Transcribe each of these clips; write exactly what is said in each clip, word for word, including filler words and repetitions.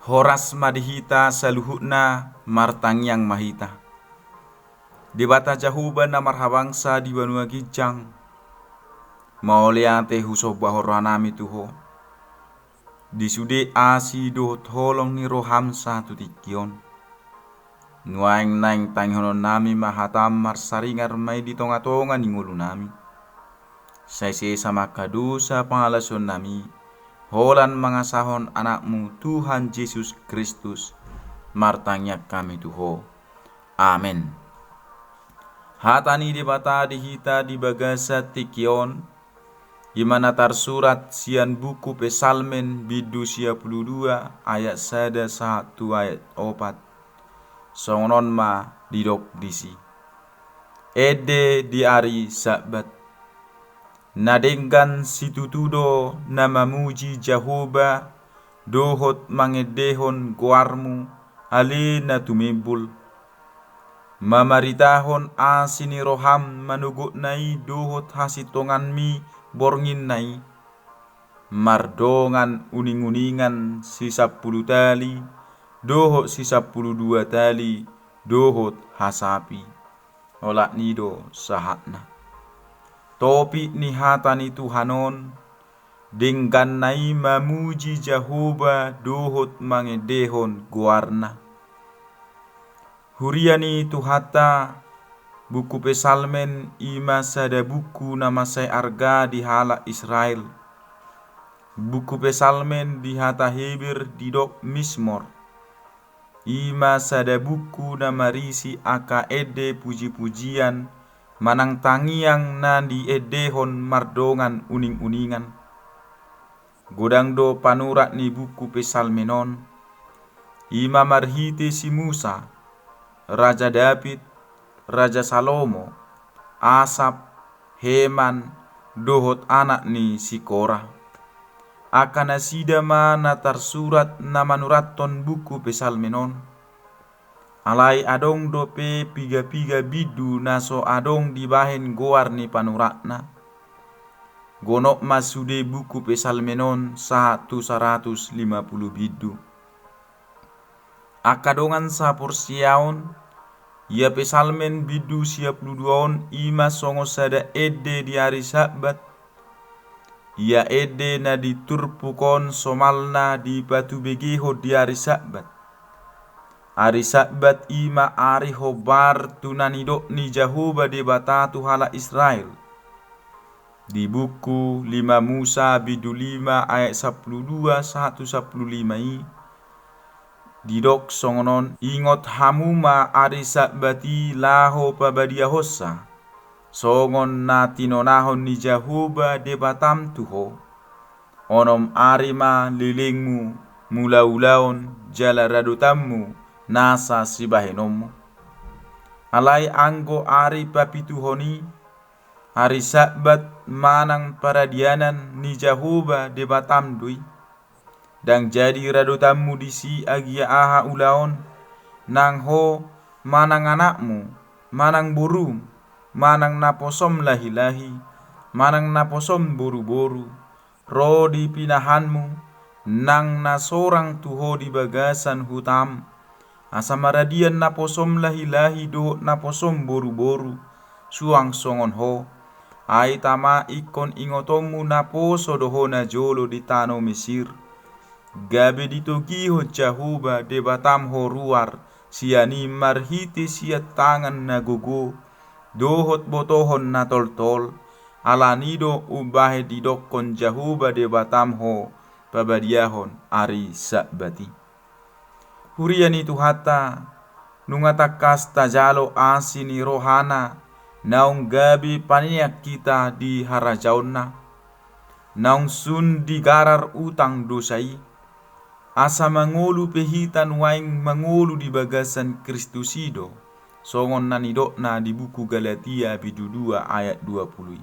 Horas ma di hita saluhutna, martangiang ma hita. Debata Jahowa na marhabangsa di banua ginjang, mauliate husombahon rohanami tu Ho, di sude asi dohot holong ni roham sahat tu tingki on. Nuaeng naeng tangihononnami ma hatam, marsaringar ma i di tongatonga ni ngolunami. Sai sesa ma angka dosa pangalaosionnami, holan mangasahon Anakmu Tuhan Jesus Kristus, martangiang hami tu Ho. Amen. Hata ni Debata di hita di bagasan tingki on, i ma na tarsurat sian buku Psalmen bindu sia pulu dua ayat sada sahat tu ayat opat. Songon on ma didok disi: Ende di ari Sabat. Na denggan situtu do na mamuji Jahowa dohot mangendehon goarmu, ale na tumimbul. Mamaritahon asi ni roham manogotna i dohot hasintonganmi bornginna i, mardongan uninguningan sisampulu tali dohot sisampulu dua tali dohot hasapi. Olat ni i do sahatna. Topik ni hata ni Tuhan on, dengganna i mamuji Jahowa dohot mangendehon goarna. Huria ni Tuhanta, buku Psalmen i ma sada buku na mansai arga di halak Israel. Buku Psalmen di hata Heber didok Mizmor. I ma sada buku na marisi angka ende pujipujian manang tangiang na diendehon mardongan uninguningan. Godang do panurat ni buku Psalmen on, i ma marhite si Musa, Raja Daud, Raja Salomo, Asap, Heman, dohot anak ni si Kora. Angka nasida ma na tarsurat na manurathon buku Psalmen on. Alai adong dope pigapiga bindu na so adong dibahen goar ni panuratna. Gonop ma sude buku Psalmen on sahat tu saratus lima pulu bindu. Angka dongan saporseaon, ia Psalmen bindu sia pulu dua on i ma songon sada ende di ari Sabat. Ia ende na di turpuk on somalna dipatubegehon di ari Sabat. Ari Sabat i ma ari hombar tu na nidok ni Jahowa Debata tu halak Israel. Di buku lima Musa bindu lima ayat sampulu dua sahat tu sampulu lima i, didok songon on: Ingot hamu ma ari Sabat i laho pabadiahonsa, songon na tinonahon ni Jahowa Debatam tu ho. Onom ari ma lelengmu mulaulaon jala radotanmu nasa sibahenonmu. Alai anggo ari papituhon i, ari Sabat manang paradianan ni Jahowa Debatam do i. Ndang jadi radotanmu disi agia aha ulaon, nang ho, manang anakmu, manang borum, manang naposom lahilahi, manang naposom boruboru, ro di pinahanmu, nang na sorang tu ho di bagasan hutam, asa maradian naposom lahilahi dohot naposom boruboru, suang songon ho. Ai tama ingkon ingotonmu naposo do ho najolo di tano Mesir. Gabe ditogihon Jahowa Debatam ho ruar sian i marhite sian tangan na gogo, dohot botohon na toltol, ala ni do umbahen didokkon Jahowa Debatam ho pabadiahon ari Sabat i. Huria ni Tuhanta, nunga tangkas tajalo asi ni rohana, naung gabe paneang hita di harajaonna, naung sun digarar utang dosa i, asa mangolu pe hita nuaeng mangolu di bagasan Kristus i do, songon na nidokna di buku Galatia bindu dua ayat dua pulu i.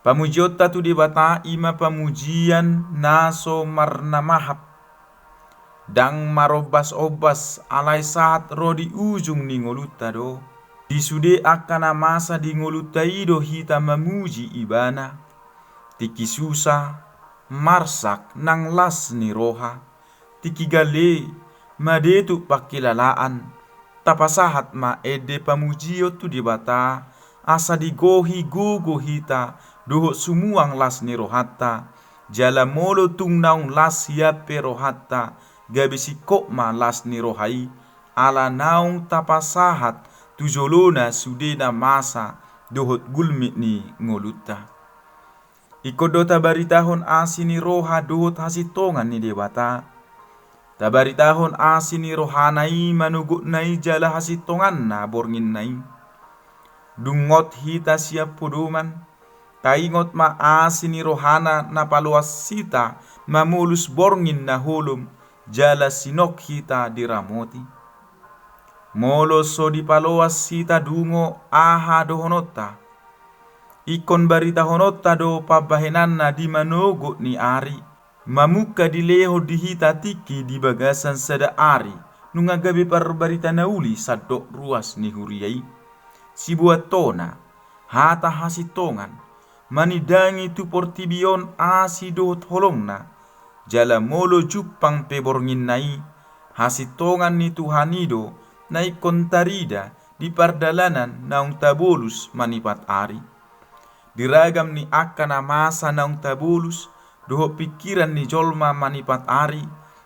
Pamujionta tu Debata i ma pamujian na so marnamahap, ndang marombasombas, alai sahat ro di ujung ni ngolunta do. Di sude angka na masa di ngolunta i do hita mamuji Ibana. Tingki susa, marsak nang las ni roha, Tingki gale, madetuk pangkilalaan, tapasahat ma ende pamujion tu Debata, asa digohi gogo hita dohot sumuang las ni rohanta, jala molo tung naung las hian pe rohanta, gabe singkop ma las ni roha i, ala naung tapasahat tu jolona sude na masa dohot gulmit ni ngolunta. Ingkon do tabaritahon asi ni roha dohot hasintongan ni Debata. Tabaritahon asi ni rohana i manogotna i jala hasintonganna bornginna i. Dung ngot hita sian podoman, taingot ma asi ni rohana na paloas hita mamolus borngin na holom jala sinok hita diramoti. Molo so dipaloas hita dungo, aha dohononta? Ingkon baritahononta do pambahenanna di manogot ni ari. Mamungka dilehon di hita tingki di bagasan sada ari, nunga gabe parbarita na uli sandok ruas ni huria i. Sibuat tona, hata hasintongan, manindangi tu portibi on asi dohot holongna, jala molo jumpang pe bornginna i, hasintongan ni Tuhan i do na ingkon tarida di pardalanan naung tabolus manipat ari. Di ragam ni angka na masa naung tabolus dohot pingkiran ni jolma manipat ari,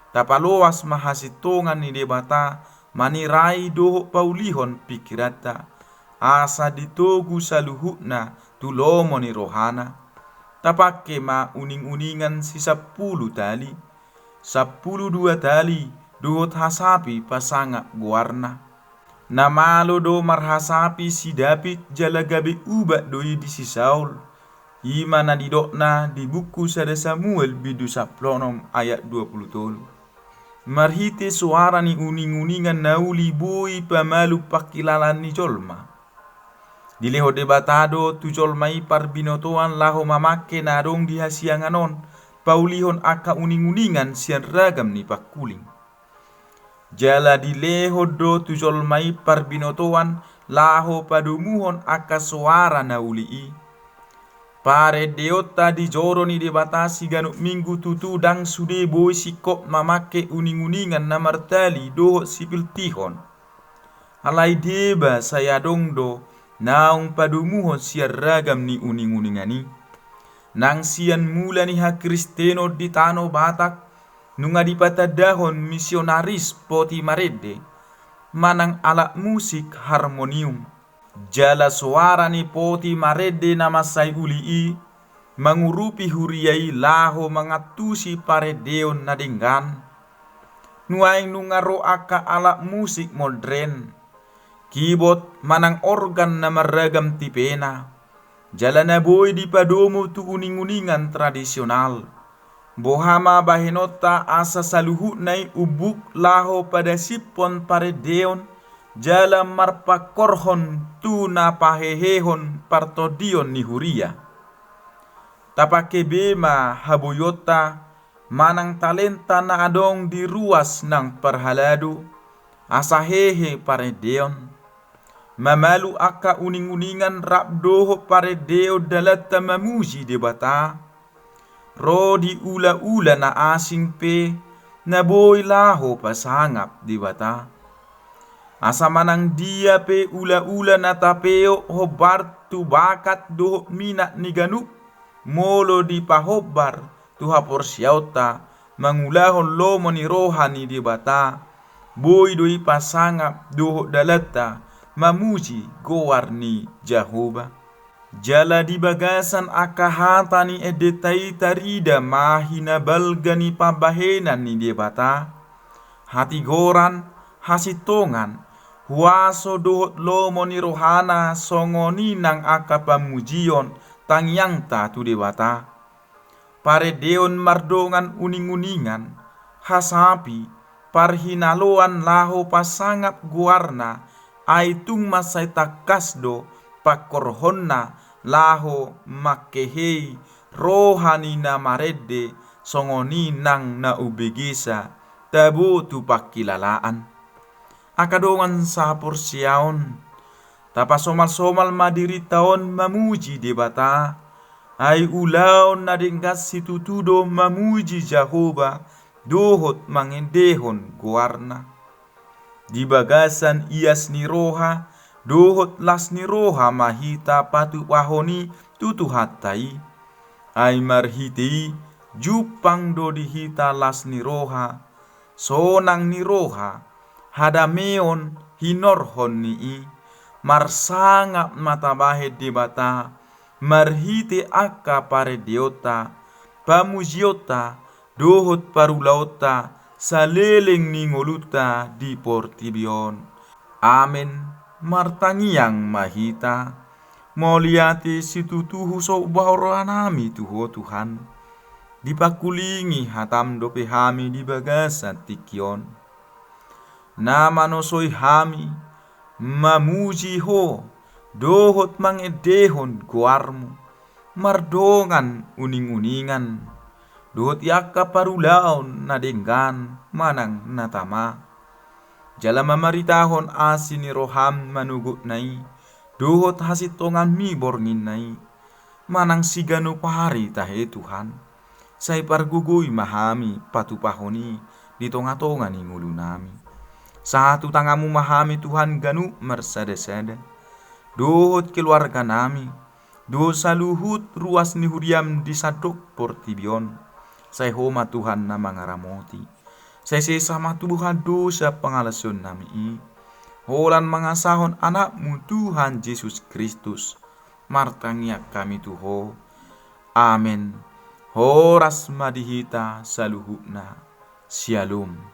tapaloas ma hasintongan ni Debata manirai dohot paulihon pingkiranta, asa ditogu saluhutna tu lomo ni rohana. Tapangke ma uning-uningan sisampulu tali, sampulu dua tali, dohot hasapi pasangap goarna. Na malo do marhasapi si David jala gabe ubat do i di si Saul. I ma na nidokna di buku sada Samuel bindu sampulu onom ayat dua pulu tolu. Marhite soara ni uning-uningan na uli boi pamalum pangkilalaan ni jolma. Dilehon Debata do tu jolma i parbinotoan laho mamangke na adong di hasiangan on, paulihon angka uning-uningan sian ragam ni pangkuling. Jala dilehon do tu jolma i parbinotoan laho padomuhon angka soara na uli i. Parendeonta di joro ni Debata siganup minggu tutu ndang sude boi singkop mamangke uning-uningan na martali dohot sipiltihon. Alai deba sai adong do naung padomuhon sian ragam ni uning-uningan i. Nang sian mula ni hakristenon di tano Batak, nunga dipatandahon misionaris poti marende, manang alat musik harmonium. Jala soara ni poti marende na mansai uli i, mangurupi huria i laho mangantusi parendeon na denggan. Nuaeng nunga ro angka alat musik modern, kibot manang organ na marragam tipena, jala na boi dipadomu tu uning-uningan tradisional. Boha ma bahenonta asa saluhutna i umbuk laho padasiphon parendeon, jala marpangkorhon tu na pahehehon partondion ni huria. Tapangke be ma haboionta manang talenta na adong di ruas nang parhalado, asa hehe parendeon. Mamalu angka uning-uningan rap dohot parendeon dalanta mamuji Debata. Ro di ula-ula na asing pe na boi laho pasangap Debata. Asa manang dia pe ula-ula na tapeop hombar tu bakat dohot minat ni ganup, molo dipahombar tu haporseaonta mangulahon lomo ni roha ni Debata, boi do i pasangap dohot dalanta mamuji goar ni Jahowa. Jala di bagasan angka hata ni endenta i tarida ma hinabalga ni pambahenan ni Debata, hatigoran, hasintongan, huaso dohot lomo ni rohana songon i nang angka pamujion tangiangta tu Debata. Parendeon mardongan uning-uningan, hasapi, parhinaloan laho pasangap goarna, ai tung mansai tangkas do pangkorhonna laho mangkehei roha ni na marende songon i nang na umbegesa tabo tu pangkilalaan. Angka dongan sahaporseaon, tapasomal-somal ma dirinta on mamuji Debata. Ai ulaon na denggan situtu do mamuji Jahowa, dohot mangendehon goarna. Di bagasan ias ni roha dohot las ni roha ma hita patupahon i tu Tuhanta i. Ai marhite i jumpang do di hita las ni roha, sonang ni roha, hadameon hinorhon ni i, marsangap ma tabahen Debata marhite angka parendeonta, pamujionta, dohot parulaonta saleleng ni ngolunta di portibi on. Amen. Martangiang ma hita. Mauliate situtu husomba rohanami tu Ho Tuhan. Dipangkulingi hatam dope hami di bagasan tingki on. Na manosoi hami mamuji Ho dohot mangendehon goarmu mardongan uninguningan dohot i angka parulaon na denggan manang na tama. Jala mamaritahon asi ni roham manogotna i dohot hasintonganmi bornginna i, manang siganup ari tahe Tuhan. Sai pargogoi ma hami patupahon i di tongatonga ni ngolunami. Sahat tu tanganmu ma hami Tuhan ganup marsadasada, dohot keluarganami, dohot saluhut ruas ni huriam di sandok portibi on. Sai Ho ma Tuhan na mangaramoti. Sai sesa ma Tuhan dosa pangalaosionnami i, holan mangasahon Anakmu Tuhan Jesus Kristus. Martangiang hami tu Ho. Amen. Horas ma di hita saluhutna. Syalom.